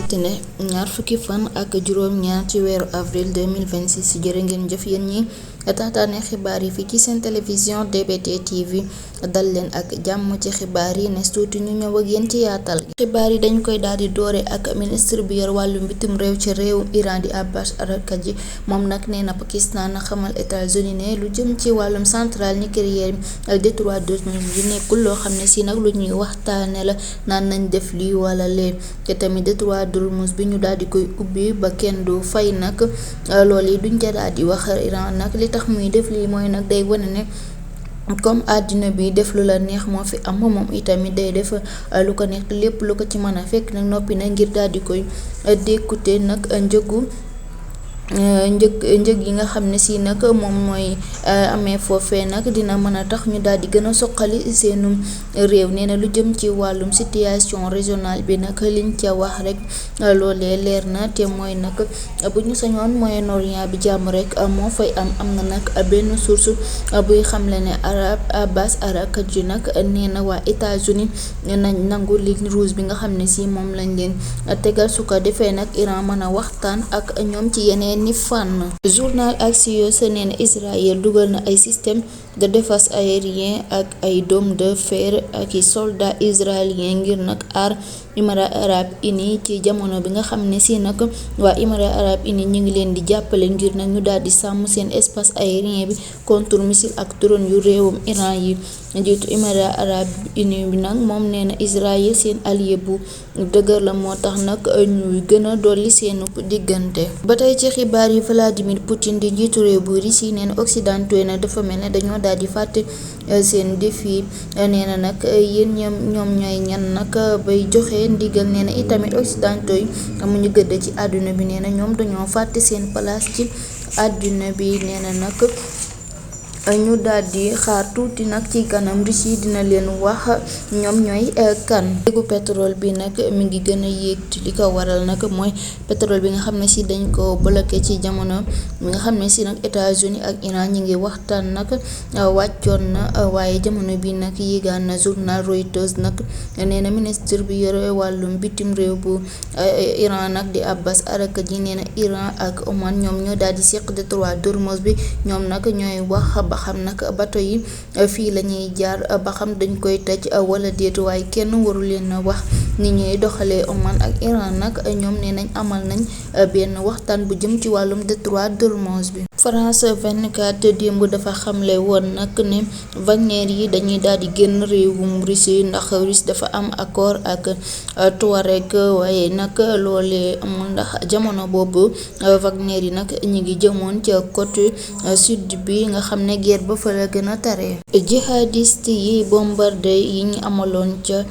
altine ñaar fukki fan ak juróom-ñaar ci weeru avril 2026 jërë ngeen jëf yéen ñi taataane xibaar yi fii ci seen télévision DBT TV dal leen ak jàmm ci xibaar yi ne tuuti ñu ñëw ak yéen ci yaatal xibaar yi dañ koy daal di doore ak ministre bi yor wàllu bitim réew ci réew Iran di Abbas Araghchi moom nag nee na Pakistan na xamal États-Unis ne lu jëm ci wàllum centrale nucléaire ak détroit d'Ormuz yi nekkul loo xam ne si nag lu ñuy waxtaane la naan nañ def lii wala lee te tamit détroit d'Ormuz bi ñu daal di koy ubbi ba kenn du fay nag loolu yi duñ ca daal di wax Iran nag li tax muy def lii mooy nag day wane ne comme àddina bi def lu la neex moo fi am moom itamit day def lu ko neex lépp lu ko ci mën a fekk nag noppi na ngir daal di koy dékkute nag njëg yi nga xam ne si nag moom mooy amee foofee nag dina mën a tax ñu daal di gën a soqali seenum réew nee na lu jëm ci wàllum situation régionale bi nag liñ ca wax rek loolee leer na te mooy nag bu ñu sañoon Moyen-Orient bi jàmm rek moo fay am na nag benn source buy xamle ne Abbas Araghchi nag nee na waa États-Unis nañ nangu ligne rouge bi nga xam ne si moom lañ leen tegal su ko defee nag Iran mën a waxtaan ak ñoom ci yeneen ni fànn. Journal Axios nee na Israël dugal na ay système de défense aérien ak ay dôme de fer ak i soldats israéliens ngir nag aar Émirats arabes unis ci jamono bi nga xam ne si nag waa Émirats arabes unis ñu ngi leen di jàppale ngir nag ñu daal di sàmm seen espace aérien bi contre missile ak drone yu réewum Iran yi. njiitu Émirats arabes unis bi nag moom nee na Israël seen allié bu dëgër la moo tax nag ñuy gën a dolli seenu diggante. ba tey ci xibaar yi Vladimir Poutine di njiitu réew bu Russie nee na occidentaux na dafa mel ne dañoo daal di fàtte seen défi nee na nag yéen ñoom ñooy ñan nag bay joxe ndigal nee na itamit occidentaux yi amuñu gëdd ci àdduna bi nee na ñoom dañoo fàtte seen place ci àdduna bi nee na nag ñu daal di xaar tuuti nag ci kanam Russie dina leen wax ñoom ñooy kan. njëgu pétrole bi nag mi ngi gën a yéeg li ko waral nag mooy pétrole bi nga xam ne si dañ ko bloqué ci jamono mi nga xam ne si nag États-Unis ak Iran ñi ngi waxtaan nag wàccoon na waaye jamono bi nag yéegaan na. journal Reuters nag nee na ministre bi yore wàllum bitim réew bu Iran nag di Abbas Araghchi nee na Iran ak Oman ñoom ñoo daal di seq détroit d'Ormuz bi ñoom nag ñooy wax ba xam nag bato yi fii la ñuy jaar ba xam dañ koy tëj wala déet waaye kenn waru leen wax ni ñuy doxalee. Oman ak Iran nag ñoom nee nañ amal nañ benn waxtaan bu jëm ci wàllum détroit d'Ormuz bi. France 24 démb dafa xamle woon nag ne Wagner yi dañuy daal di génn réewum Russie ndax Russie dafa am accord ak Touareg waaye nag loolee amul ndax jamono boobu Wagner yi nag ñi ngi jëmoon ca côté sud bi nga xam ne guerre ba fa la gën a tare. jihadiste yi bombardé yi ñu amaloon ca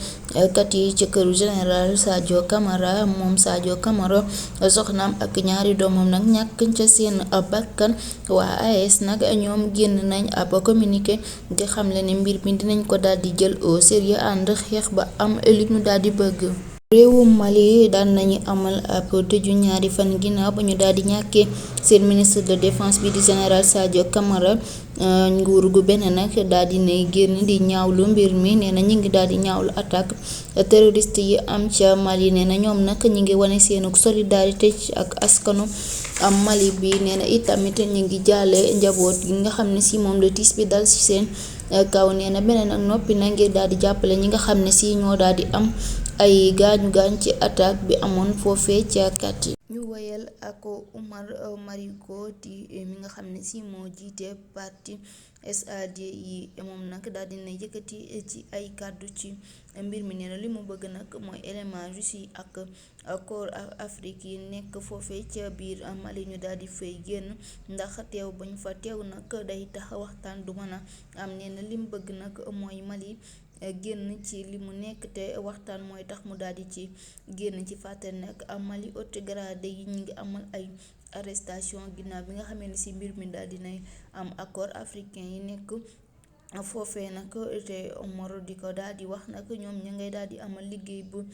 kat yi ca këru général Sadio Camara moom Sadio Camara soxnaam ak ñaari doomam nag ñàkk ca seen bakkan waa AS nag ñoom génn nañ ab communiqué di xamle ne mbir mi dinañ ko daal di jël au sérieux ànd xeex ba am li ñu daal di bëgg. réewum Mali daan nañu amal ab tëju ñaari fan ginnaaw ba ñu daal di ñàkkee seen ministre de défense bi di général Sadio Camara nguur gu benn nag daal di nay génn di ñaawlu mbir mi nee na ñu ngi daal di ñaawlu attaque terroriste yi am ca Mali nee na ñoom nag ñu ngi wane seenu solidarité ak askanu am Mali bi nee na itamit ñu ngi jaale njaboot gi nga xam ne si moom la tiis bi dal ci seen kaw nee na beneen ak noppi na ngir daal di jàppale ñi nga xam ne si ñoo daal di am ay gaañu-gaañ ci attaque bi amoon foofee ca kat yi. ñu woyal ak Oumar Mariko di mi nga xam ne si moo jiite parti SAD yi moom nag daal dina yëkkati ci ay kàddu ci mbir mi nee na li mu bëgg nag mooy élément Russie ak corps Afrique yi nekk foofee ca biir Mali ñu daal di fay génn ndax teew bañ fa teew nag day tax waxtaan du mën a am nee na li mu bëgg nag mooy Mali génn ci li mu nekk te waxtaan mooy tax mu daal di ci génn ci fàttali nag Mali haute gradé yi ñu ngi amal ay arrestation ginnaaw bi nga xamee ne si mbir mi daal dinay am accord africain yi nekk foofee nag te Omar di ko daal di wax nag ñoom ña ngay daal di amal liggéey bu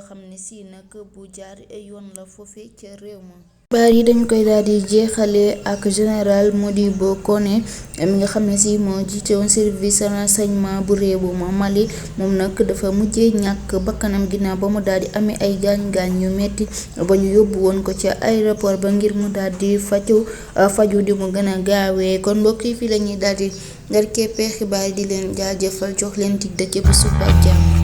xam ne si nag bu jaar yoon la foofee ca réew ma. xibaar yi dañ koy daal di jeexale ak général Modibo Koné mi nga xam ne si moo jiite woon service renseignement bu réewu Mali moom nag dafa mujjee ñàkk bakkanam ginnaaw ba mu daal di amee ay gaañ-gaañ yu metti ba ñu yóbbu woon ko ca aéroport ba ngir mu daal di faju di mu gën a gaawee. kon mbokk yi fii la ñuy daal di ngar keppee xibaar yi di leen jaajëfal jox leen dig daje ba suba ak jàmm.